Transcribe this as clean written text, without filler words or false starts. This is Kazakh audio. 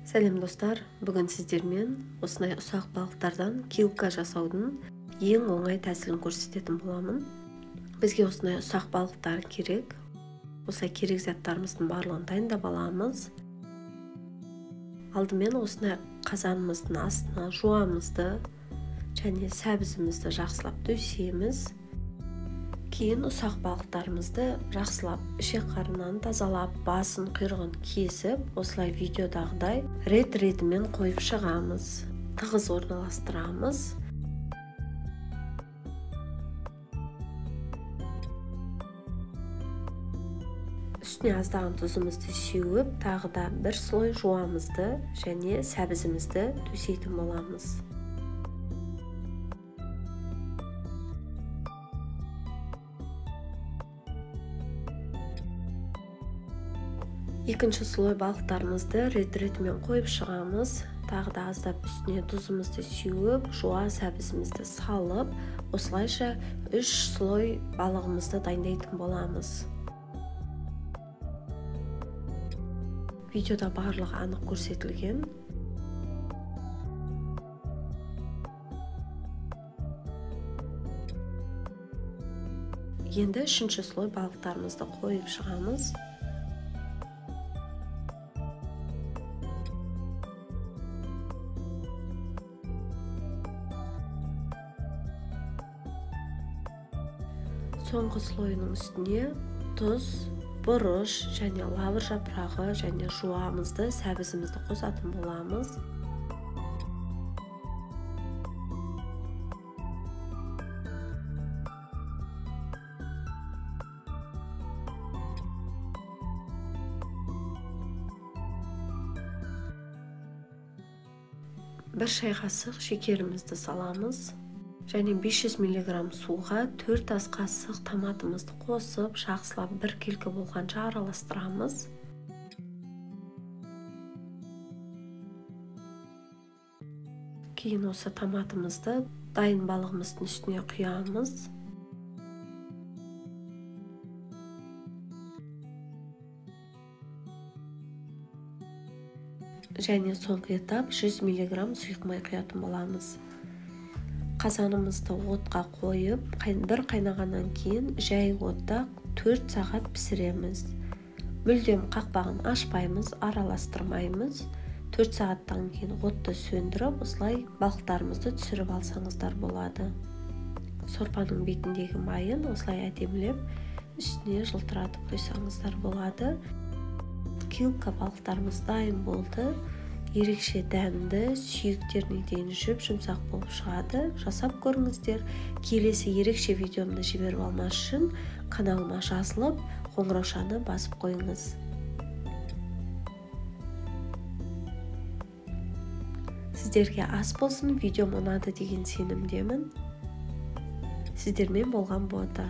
Сәлем достар, бүгін сіздермен осындай ұсақ балықтардан килка жасаудың ең оңай тәсілін көрсететін боламын. Бізге осындай ұсақ балықтар керек. Осылай керек заттарымыздың барлығын дайындап аламыз. Алдымен осындай қазанымыздың астына жуамызды және сәбізімізді жақсылап төсейміз. Кейін ұсақ балықтарымызды жақсылап ішек қарнынан тазалап, басын, құйрығын кесіп, осылай видеодағыдай рет-ретімен қойып шығамыз. Тығыз орналастырамыз. Үстіне аздаған тұзымызды сеуіп, тағы да бір слой жуамызды және сәбізімізді төсейтін боламыз. Екінші слой балықтарымызды рет-ретімен қойып шығамыз. Тағы да аздап үстіне тұзымызды сеуіп, жуа сәбізімізді салып, осылайша 3 слой балығымызды дайындайтын боламыз. Видеода барлығы анық көрсетілген. Енді үшінші слой балықтарымызды қойып шығамыз. Соңғы слойының үстіне тұз, бұрыш және лавр жапырағы және жуамызды, сәбізімізді қосатын боламыз. Бір шай қасық шекерімізді саламыз. Және 500 мг суға 4 ас қасық томатымызды қосып, жақсылап біркелкі болғанша араластырамыз. Кейін осы томатымызды дайын балығымыздың үстіне құямыз. Және соңғы этап 100 мг сұйық май құятын боламыз. Қазанымызды отқа қойып, бір қайнағаннан кейін жай отта 4 сағат пісіреміз. Мүлдем қақпағын ашпаймыз, араластырмаймыз. 4 сағаттан кейін отты сөндіріп, осылай балықтарымызды түсіріп алсаңыздар болады. Сорпаның бетіндегі майын осылай әдемілеп үстіне жылтыратып қойсаңыздар болады. Килка балықтарымыз дайын болды. Ерекше дәмді, сүйектеріне дейін жұп-жұмсақ болып шығады. Жасап көріңіздер. Келесі ерекше видеомды жіберіп алмас үшін каналыма жазылып, қоңыраушаны басып қойыңыз. Сіздерге ас болсын, видеом ұнады деген сенімдемін. Сіздермен болған Бота.